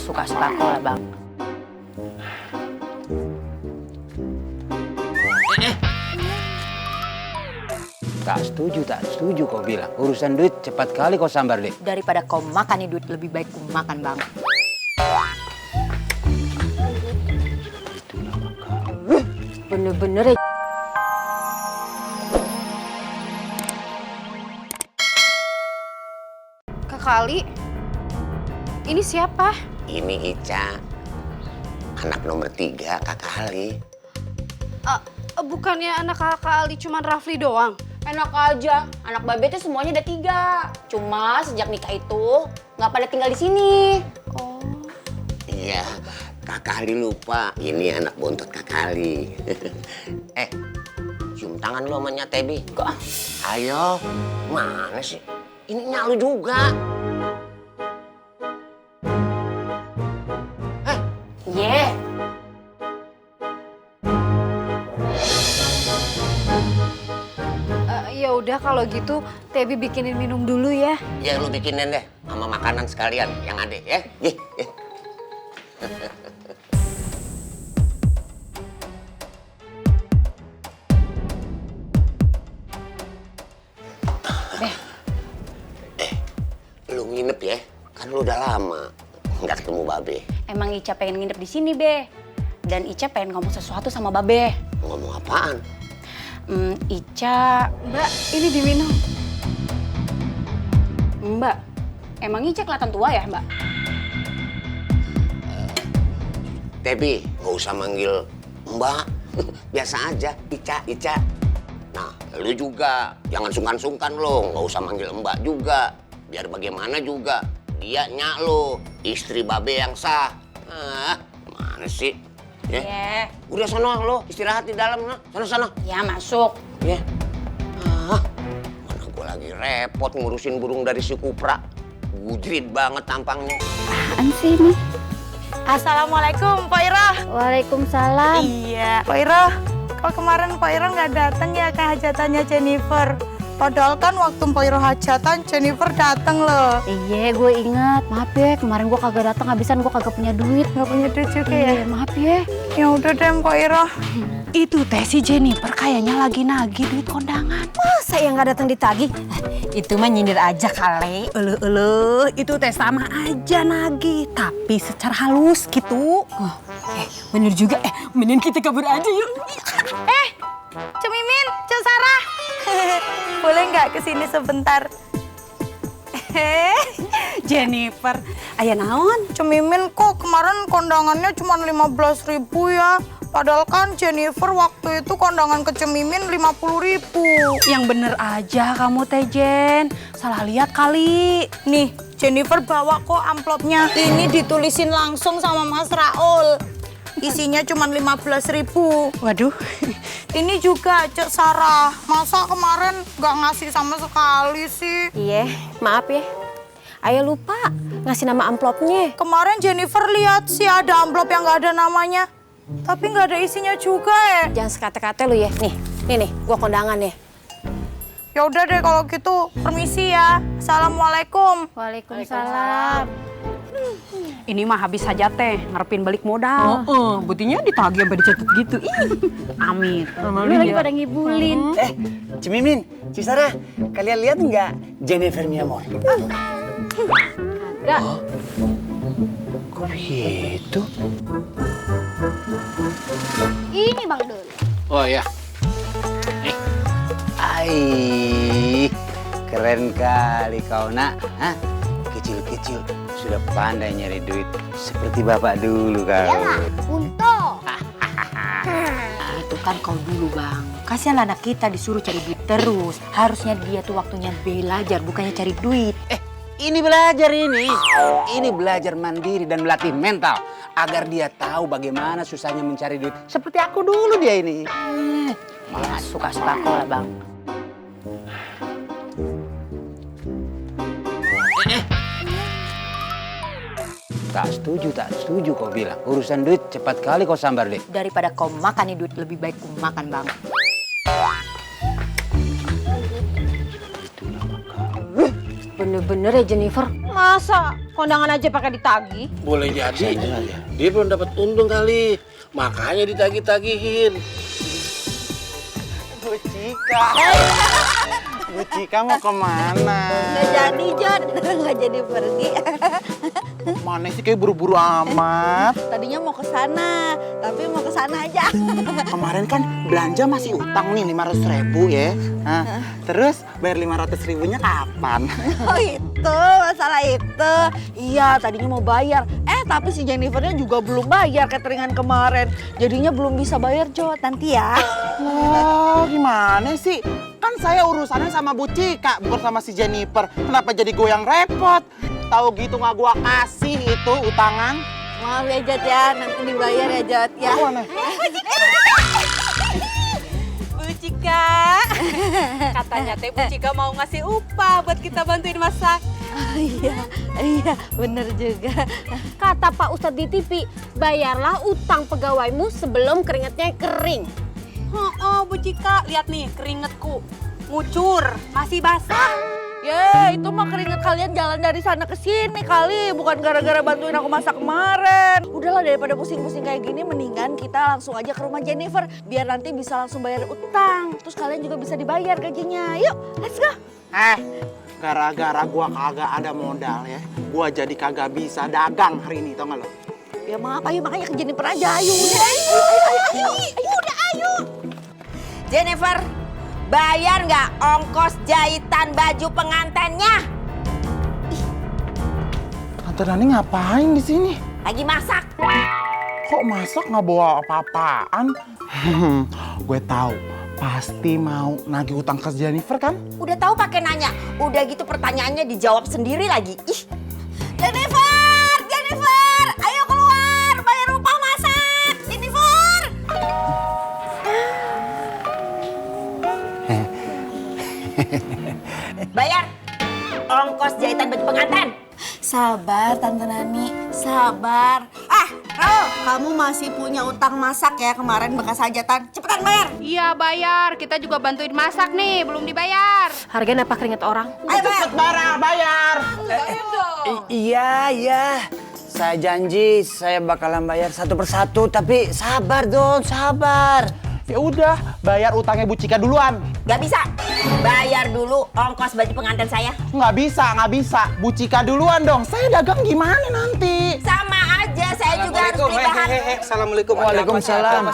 suka-suka aku lah bang. Tak setuju kau bilang. Urusan duit cepat kali kau sambar, Dek. Daripada kau makan nih duit, lebih baik ku makan bang. Itulah makanya. Bener-bener ya. Kak Kali, ini siapa? Ini Ica, anak nomor 3 Kakak Ali. Bukannya anak Kakak Ali cuman Rafli doang? Enak aja, anak babe tuh semuanya ada 3. Cuma sejak nikah itu nggak pada tinggal di sini. Oh. Iya, Kakak Ali lupa. Ini anak bontot Kakak Ali. Cium tangan lo sama Nya Tebi. Kok? Ayo, mana sih? Ini Nya lu juga. Yeah. Ya udah kalau gitu, Tebi bikinin minum dulu ya. Ya lu bikinin deh, sama makanan sekalian yang ada ya. Ih. Lu nginep ya, kan lu udah lama nggak ketemu Babe. Emang Ica pengen nginep di sini, Be. Dan Ica pengen ngomong sesuatu sama Babe. Ngomong apaan? Ica... Mbak, ini diminum. Mbak, emang Ica kelihatan tua ya, Mbak? Tebi, nggak usah manggil Mbak. Biasa aja, Ica. Nah, lu juga jangan sungkan-sungkan lo, nggak usah manggil Mbak juga. Biar bagaimana juga, dia Nya lo, istri Babe yang sah. Mana sih? Ya. Yeah. Udah sono lo, istirahat di dalam, nah. Sana. Ya, masuk. Ya. Mana gua lagi repot ngurusin burung dari si Kupra. Gujrit banget tampangnya. Apaan sih ini? Assalamualaikum, Pak Ira. Waalaikumsalam. Iya, Pak Ira. Kok kemarin Pak Ira nggak datang ya ke hajatannya Jennifer? Padahal kan waktu Pak Ira hajatan, Jennifer datang loh. Iya, gue ingat. Maaf ya, kemarin gue kagak datang, habisan gue kagak punya duit. Nggak punya duit juga ya? Iya, maaf ya. Ya udah deh, Pak Ira. Itu teh si Jennifer kayaknya lagi nagih duit kondangan. Masa yang nggak datang ditagih? Itu mah nyindir aja kali. Itu teh sama aja nagih, tapi secara halus gitu. Bener juga. Mending kita kabur aja yuk. Cemimin, Cuk Sarah. Boleh nggak kesini sebentar? Jennifer, aya naon? Cemimin kok kemarin kondangannya cuma 15.000 ya. Padahal kan Jennifer waktu itu kondangan ke Cemimin 50.000. Yang bener aja kamu teh Jen. Salah lihat kali. Nih, Jennifer bawa kok amplopnya. Ini ditulisin langsung sama Mas Raul. Isinya cuma 15.000. Waduh. Ini juga Cek Sarah. Masa kemarin nggak ngasih sama sekali sih? Iya, maaf ya. Ayo lupa ngasih nama amplopnya. Kemarin Jennifer lihat sih ada amplop yang nggak ada namanya. Tapi nggak ada isinya juga ya. Jangan sekate-kate lu ya. Nih, gua kondangan ya. Ya udah deh kalau gitu, permisi ya. Assalamualaikum. Waalaikumsalam. Ini mah habis saja teh, ngarepin balik modal. Buktinya ditagih sampai dicatat gitu. Amit. Lu lagi pada ngibulin. Cemimin, Cisara, kalian lihat nggak Jennifer mi amor? Enggak. Kok gitu? Ini Bang Dul. Oh ya. Ai, keren kali kau nak. Hah? Kecil-kecil sudah pandai nyari duit seperti bapak dulu kau. Unto. Itu kan kau dulu bang. Kasihan anak kita disuruh cari duit terus. Harusnya dia tuh waktunya belajar, bukannya cari duit. Ini belajar ini. Ini belajar mandiri dan melatih mental agar dia tahu bagaimana susahnya mencari duit. Seperti aku dulu dia ini. Ya, suka-suka aku lah bang. Tak setuju kau bilang. Urusan duit cepat kali kau sambar, Dek. Daripada kau makan nih duit, lebih baik ku makan bang. Itulah makanya. Bener-bener ya Jennifer. Masa kondangan aja pakai ditagih? Boleh jadi. Dia belum dapat untung kali. Makanya ditagih-tagihin. Bu Cika. Bu Cika mau kemana? Nggak jadi, Jon. Nggak jadi pergi. Mana sih kayak buru-buru amat. Tadinya mau ke sana, tapi mau ke sana aja. Kemarin kan belanja masih utang nih 500.000 ya. Nah, terus bayar 500.000-nya kapan? Oh itu, masalah itu. Iya, tadinya mau bayar. Tapi si Jennifernya juga belum bayar cateringan kemarin. Jadinya belum bisa bayar, Jo. Nanti ya. Oh, gimana sih? Kan saya urusannya sama Bu Cika, bukan sama si Jennifer. Kenapa jadi gue yang repot? Tahu gitu nggak gua kasih itu utangan? Maaf ya, Jot ya. Nanti dibayar ya, Jot ya. Bu Cika. Katanya teh Bu Cika mau ngasih upah buat kita bantuin masak. Iya, bener juga. Kata Pak Ustadz di TV, bayarlah utang pegawaimu sebelum keringatnya kering. Oh, Bu Cika, lihat nih keringetku. Ngucur, masih basah. Itu mah keringet kalian jalan dari sana ke sini kali, bukan gara-gara bantuin aku masak kemarin. Udahlah, daripada pusing-pusing kayak gini, mendingan kita langsung aja ke rumah Jennifer, biar nanti bisa langsung bayar utang. Terus kalian juga bisa dibayar gajinya. Yuk, let's go. Gara-gara gua kagak ada modal ya, gua jadi kagak bisa dagang hari ini, tau gak lo? Ya maaf, ayo makanya ke Jennifer aja, ayo. Ayo. Jennifer, bayar nggak ongkos jahitan baju pengantennya? Tante Nani ngapain di sini? Lagi masak. Kok masak nggak bawa apa-apaan? Gue tahu, pasti mau nagih utang ke Jennifer kan? Udah tahu pakai nanya. Udah gitu pertanyaannya dijawab sendiri lagi. Ih. Jennifer, ayo keluar, bayar upah masak. Jennifer. Bayar ongkos jahitan baju pengantin. Sabar, Tante Nani, sabar. Raul, kamu masih punya utang masak ya kemarin bekas hajatan. Cepetan bayar. Iya bayar, kita juga bantuin masak nih, belum dibayar. Hargain apa keringat orang? Ayo Bayar. Iya. Saya janji saya bakalan bayar satu persatu, tapi sabar Don, sabar. Ya udah, bayar utangnya Bu Cika duluan. Gak bisa. Bayar dulu ongkos baju pengantin saya. Nggak bisa. Bu Cika duluan dong. Saya dagang gimana nanti? Sama aja, saya juga harus beli bahan. Assalamualaikum. Waalaikumsalam.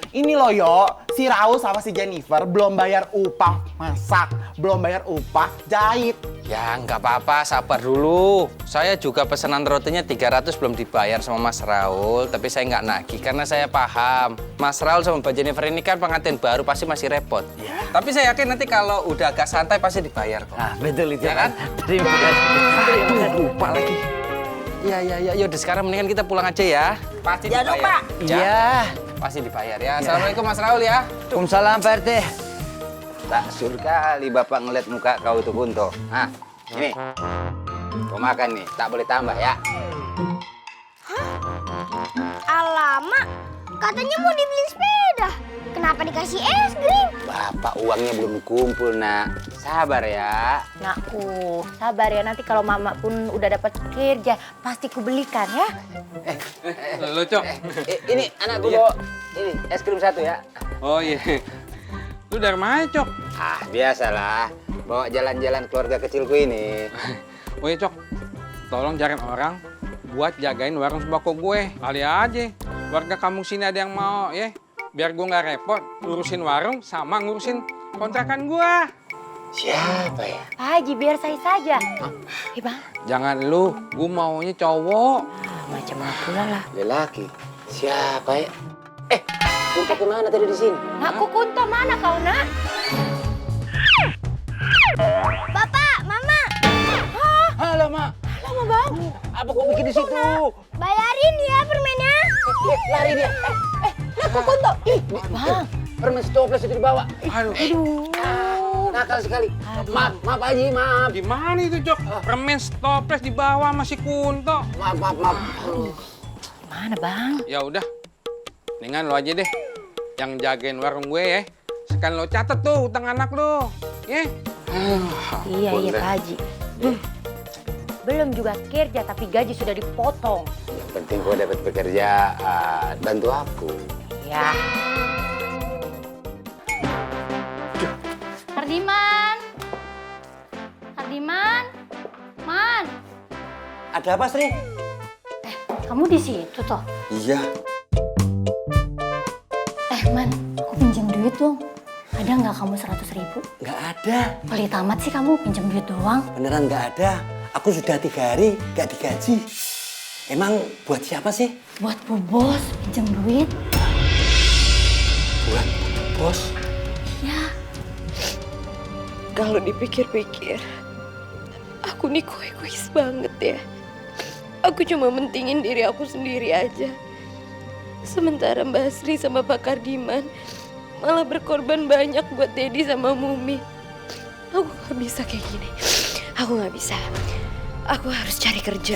Ini loh Yo, si Raul sama si Jennifer belum bayar upah masak, belum bayar upah jahit. Ya nggak apa-apa, sabar dulu. Saya juga pesanan rotinya 300 belum dibayar sama Mas Raul, tapi saya nggak nagih karena saya paham. Mas Raul sama Mbak Jennifer ini kan pengantin baru, pasti masih repot. Ya. Tapi saya yakin nanti kalau udah agak santai pasti dibayar kok. Ah, betul itu ya kan? Terima kasih. Lupa lagi. Iya. Yaudah sekarang mendingan kita pulang aja ya. Pasti Jangan dibayar. lupa. Iya. Pasti dibayar ya. Assalamualaikum Mas Raul ya. Waalaikumsalam Pak RT. Tak sur kali bapak ngeliat muka kau itu Kunto. Ini. Kau makan nih, tak boleh tambah ya. Alamak, katanya mau dibeli sepeda. Kenapa dikasih es krim? Bapak uangnya belum kumpul, Nak. Sabar ya. Nakku, sabar ya, nanti kalau mama pun udah dapat kerja, pasti kubelikan ya. Lo Cok. Ini anak gue bawa ini es krim satu ya. Oh iya. Lu dari mana Cok? Biasalah. Bawa jalan-jalan keluarga kecilku ini. Oh iya Cok, tolong jangan orang buat jagain warung sembako gue. Kali aja warga kampung sini ada yang mau ya. Biar gue nggak repot ngurusin warung sama ngurusin kontrakan gue. Siapa ya? Pak Haji, biar saya saja. Bang. Jangan lu, gue maunya cowok. Macam mana pula lah. Lelaki. Siapa ya? Kunto kemana tadi di sini? Nakku, Kunto mana kau, Nak? Bapak, Mama, Halo, Mak. Lama bang. Apa kau bikin di situ? bayarin ya permennya. Lari dia. Nakku, Kunto. Ih, bang. Permen stoples itu dibawa. Aduh. Nakal sekali. Maaf Haji, maaf. Gimana itu Cok? Permen stoples di bawah masih Kunto. Maaf. Mana bang? Ya udah, mendingan lo aja deh yang jagain warung gue ya. Sekalian lo catet tuh utang anak lo, ya. Iya Pak Haji. Belum juga kerja tapi gaji sudah dipotong. Yang penting kau dapat pekerjaan, bantu aku. Ya. Hardiman. Hardiman. Man. Ada apa, Sri? Kamu di situ toh? Iya. Man, aku pinjam duit dong. Ada nggak kamu 100.000? Nggak ada. Pelit amat sih kamu pinjam duit doang. Beneran nggak ada. Aku sudah 3 hari nggak digaji. Emang buat siapa sih? Buat Bu Bos pinjam duit. Buat bos. Ya. Kalau dipikir-pikir, aku nih kok egois banget ya. Aku cuma mentingin diri aku sendiri aja. Sementara Mbak Sri sama Pak Kardiman malah berkorban banyak buat Dedi sama Mumi. Aku gak bisa kayak gini. Aku gak bisa. Aku harus cari kerja.